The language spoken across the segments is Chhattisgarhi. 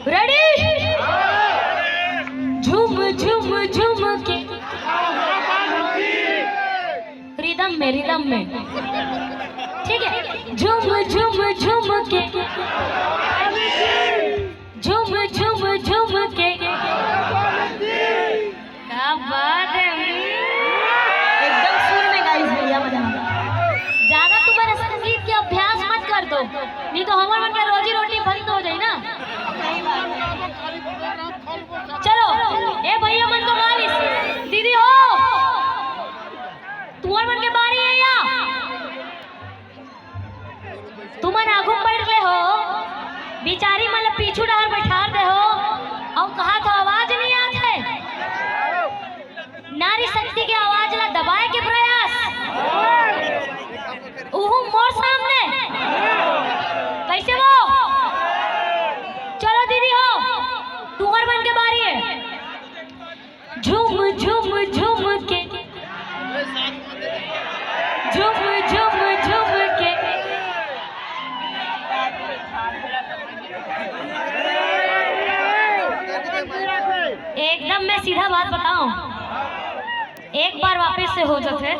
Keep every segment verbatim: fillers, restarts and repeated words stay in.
रेडी? झूम झूम झूम के रिदम में, रिदम में, ठीक है। झूम झूम झूम के, झूम झूम झूम के। क्या बात है। एकदम सुर में गाइस भैया बना। ज्यादा तुम्हारा संगीत के अभ्यास मत कर दो, नहीं तो हमारे मन का रोजी रोटी बंद हो जाए ना। चलो, ए भैया मन तो गालिस, दीदी हो, तुमन मन के बारी है या? तुमन आगू बैठ ले हो, बिचारी मन ला पीछू डहर बैठार दे हो, अउ कहा तो आवाज नहीं आत है। नारी शक्ति के आवाज ला दबाए के प्रयास, उहू मोर सामने। कैसे वो? चलो दीदी हो, तुमन मन के बारी है। झूम झूम झूम के, झूम झूम झूम के। एकदम मैं सीधा बात बताऊं, एक बार वापस से हो जाते।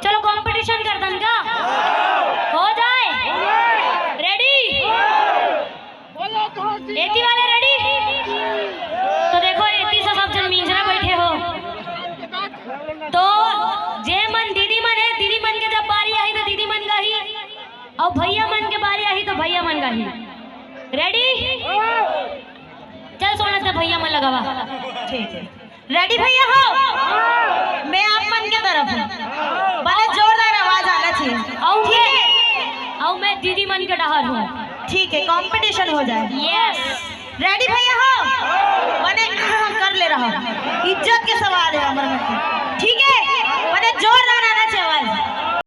चलो कंपटीशन कर दन का, हो जाए। रेडी? एती वाले रेडी? तो देखो, एती से सब झन मिंजरा बैठे हो। तो जे मन दीदी मन है, दीदी मन के जब बारी आही तो दीदी मन गाही, अउ भैया मन के बारी आही तो भैया मन गाही। रेडी? चल सोना से भैया मन लगावा। ठीक है। रेडी भैया हो? मैं आप मन के तरफ हूँ। बड़ा जोरदार आवाज आना चाहिए। अउ ठीक मैं, है? अउ मैं दीदी मन के डहर हूँ। ठीक है, कंपटीशन हो जाए। यस। रेडी भैया हो? मने कर ले रहा। इज्जत के सवाल है हमर मन के। ठीक है?